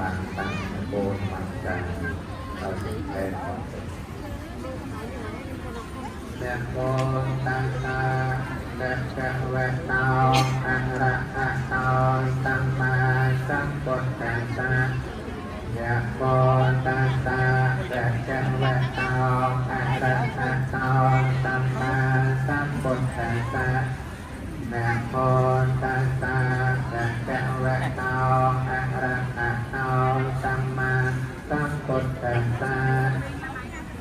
បានតាំងនគរនមស្ការដល់សេចក្តី នមោតាសាភៈភៈវៈតោអរហតោសម្មាសម្ពុទ្ធស្សៈ នមោតាសាភៈភៈវៈតោអរហតោសម្មាសម្ពុទ្ធស្សៈ នមោតាសាភៈភៈវៈតោអរហតោសម្មាសម្ពុទ្ធស្សៈ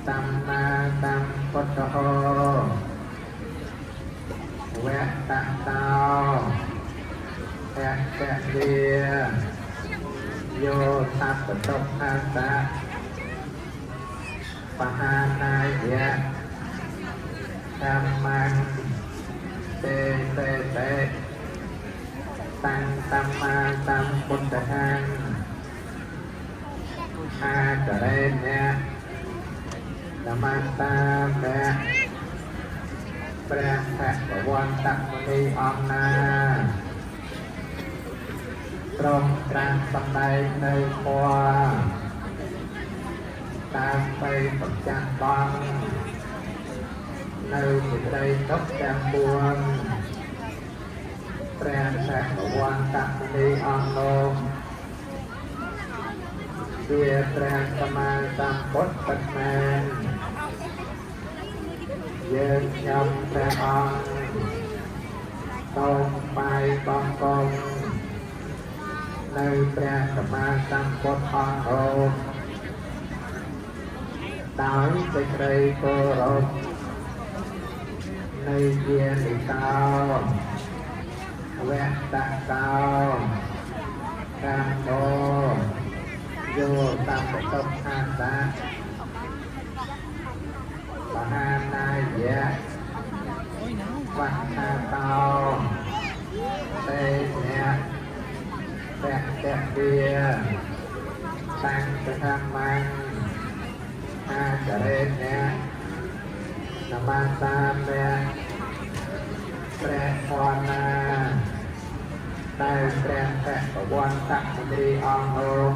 សម្មាសម្ពុទ្ធោវៈតតោភៈភៈលាយោតបតុខាសៈបហានាយៈធម្មំទេទេទេតាំងសម្មាសម្ពុទ្ធហាងអាចរេនៈ នមស្តាព្រះព្រះភគវន្តមុនីអង្គណាទ្រង់ត្រាស់សម្ដែងនៅធម៌តាមទៅប្រចាំបងនៅសេចក្តីទុក្ខទាំងពួងព្រះភគវន្តមុនីអង្គនោះជាព្រះសម្មាសម្ពុទ្ធពិតមែន យើងខ្ញុំព្រះអង្គសូមបាយបងកុំនៅព្រះសម្មាសម្ពុទ្ធអង្គនោះដោយសេចក្តីគោរពនៃយានិកោវៈតកោកម្មោយោតបតុខាសៈបហានាយៈវខាតោតេនៈពៈពៈវាតាំងធម្មំអាចរេនៈនមស្តាមៈព្រះធម៌ណាដែលព្រះភគវន្តមុនីអង្គនោះ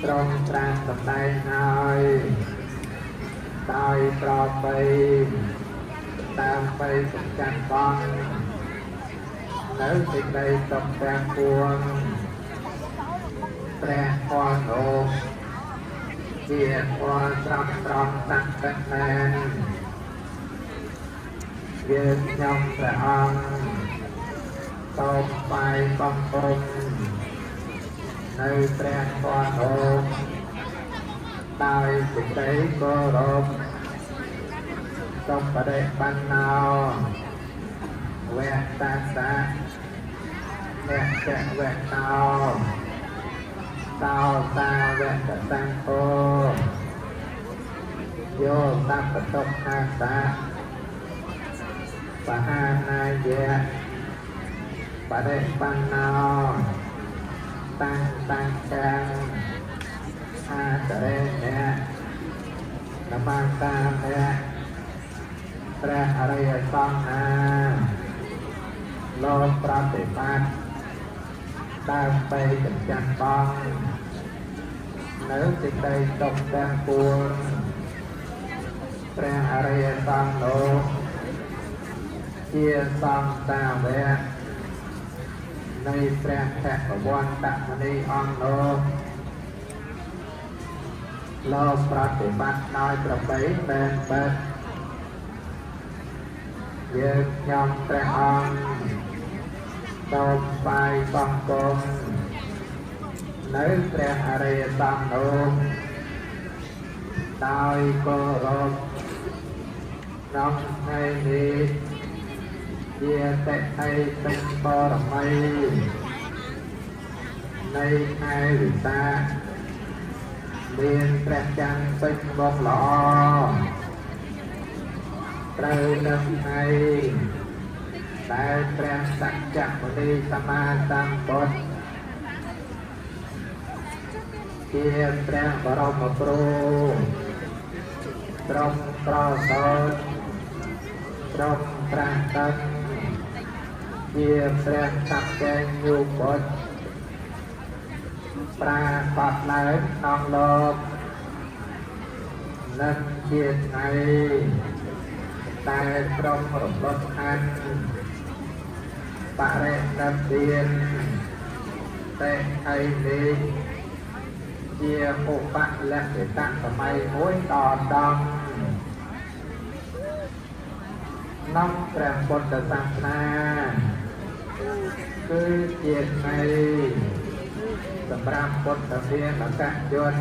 ទ្រង់ត្រាស់សម្ដែងហើយដោយប្របីតាមបីសំចាស់បងនៅសេចក្តីសុខទាំងពួងព្រះធម៌នោះជាធម៌ស្រស់ត្រង់សក្តិមែនយើងខ្ញុំព្រះអង្គសូមបាយបងគុំនៅព្រះធម៌នោះដោយសេចក្តីគោរពសុបរិបណ្ណោវៈតាសៈអ្នកចវៈតោតោតាវៈតសង្ឃោយោតបតុខាសៈបហានាយៈបរិបណ្ណោតាំងតាំងកាំងអាចរេនៈនមស្តាមៈព្រះអរិយសង្ឃណាលោកប្រតិបត្តិដើម្បីកម្ចាត់បងនៅសេចក្តីទុក្ខទាំងពួងព្រះអរិយសង្ឃនោះជាសង្ឃសាវកនៃព្រះភគវន្តមុនីអង្គនោះលោកប្រតិបត្តិដោយប្របីមែនពិតយើងខ្ញុំព្រះអង្គសូមបាយបងគុំនៅព្រះអរិយសង្ឃនោះដោយគោរពក្នុងថ្ងៃនេះជាតិថីពេញបរមីនៃខែវិសាខមានព្រះច័ន្ទពេញបុកល្អត្រូវនឹងថ្ងៃដែលព្រះសច្ចមុនីសម្មាសម្ពុទ្ធជាព្រះបរមគ្រូទ្រង់ប្រសើរទ្រង់ត្រាស់ដឹងជាព្រះសក្យញ្ញូបុត្រ ប្រាកដឡើងក្នុងលោកនិងជាថ្ងៃតែត្រង់រំលត់ខណ្ឌបរិនិព្វានតែឯនេះជាឧបលក្ខិតសម័យមួយដ៏ដងក្នុងព្រះពុទ្ធសាសនាគឺជាថ្ងៃសម្រាប់ពុទ្ធភាមកជន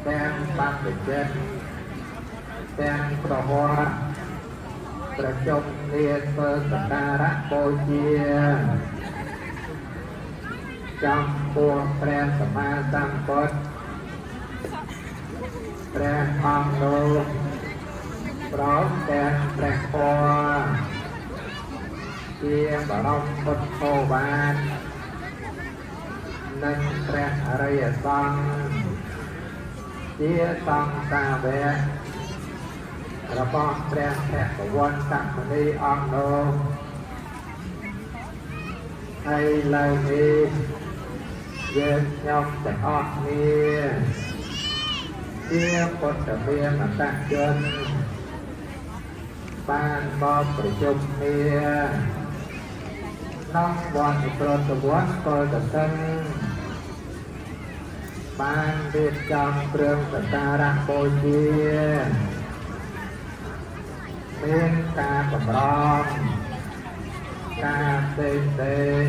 ទាំងបព្វជិតទាំងប្រវត្តិប្រជុំគ្នាធ្វើសក្ការៈបូជាចំពោះព្រះសម្មាសម្ពុទ្ធព្រះអង្គនោះព្រមទាំងព្រះធម៌ជាបរមពុទ្ធោវាទនិងព្រះអរិយសង្ឃជាសង្ឃសាវករបស់ព្រះភគវន្តមុនីអង្គនោះហើយឡើយនេះយើងខ្ញុំទាំងអស់គ្នាជាពុទ្ធភាមកជនបានមកប្រជុំគ្នាក្នុងវត្តនិព្រតវត្តកុលតសិនបានរៀបចំគ្រឿងសក្ការៈបូជាមានការកម្រងការផ្សេងផ្សេង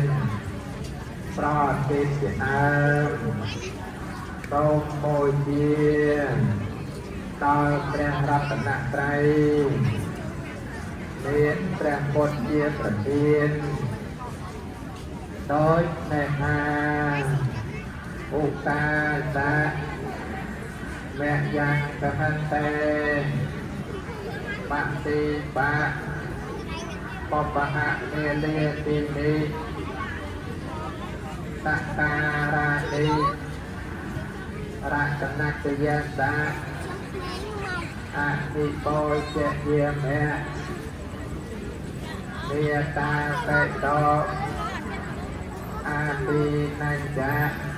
ប្រតិជាដើមសូមបូជាដល់ព្រះរតនត្រ័យមានព្រះពុទ្ធជាប្រធានដោយមេហាឧកាសមយ៉ាងកហន្តេបតិបាបបហៈមេលេទីនិតតារាតិរតនតយសាអតិបោចយាមៈមេតាបេតោអាទិនញ្ចៈ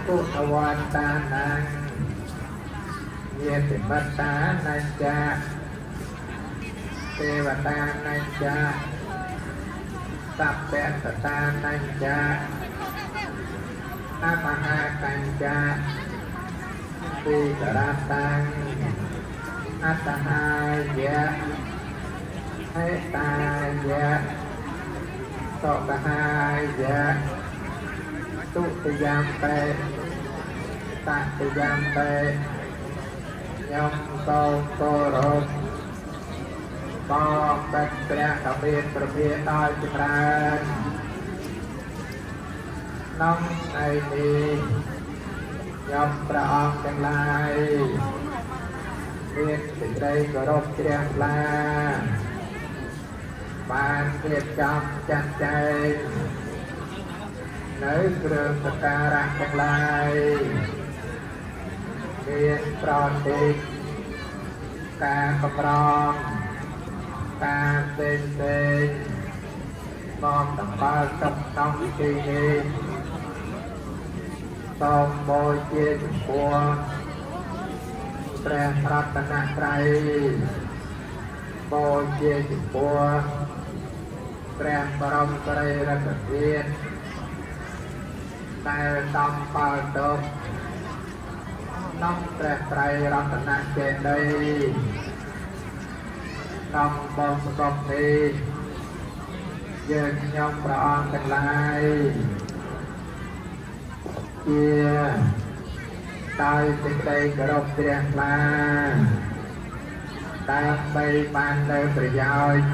គុណវន្តានੰយេតិបតានញ្ចៈទេវតានញ្ចៈសព្វសតានញ្ចៈអមហាកញ្ចៈទីករតាំងអត្តហាយៈហេតាយៈសុខហាយៈទុតិយំបេតតិយំបេខ្ញុំសូមគោរពបបិទ្ធព្រះដ៏មានព្រះភិដោយចម្រើនក្នុងថ្ងៃនេះខ្ញុំព្រះអង្គទាំងឡាយមានសេចក្តីគោរពជ្រះថ្លាបានរៀបចំចាត់ចែងនៅគ្រឿងសក្ការៈទាំងឡាយមានប្រតិការកម្រងការផ្សេងផ្សេងមកតម្កល់ទុកក្នុងទីនេះសូមបូជាចំពោះព្រះរតនត្រ័យបូជាចំពោះព្រះបរមសារីរិកធាតុដែលតំកល់ទុកក្នុងព្រះត្រៃរតនចេតិយក្នុងបងសពនេះយើងខ្ញុំព្រះអង្គទាំងឡាយជាដោយសេចក្តីគោរពជ្រះថ្លាដើម្បីបាននូវប្រយោជន៍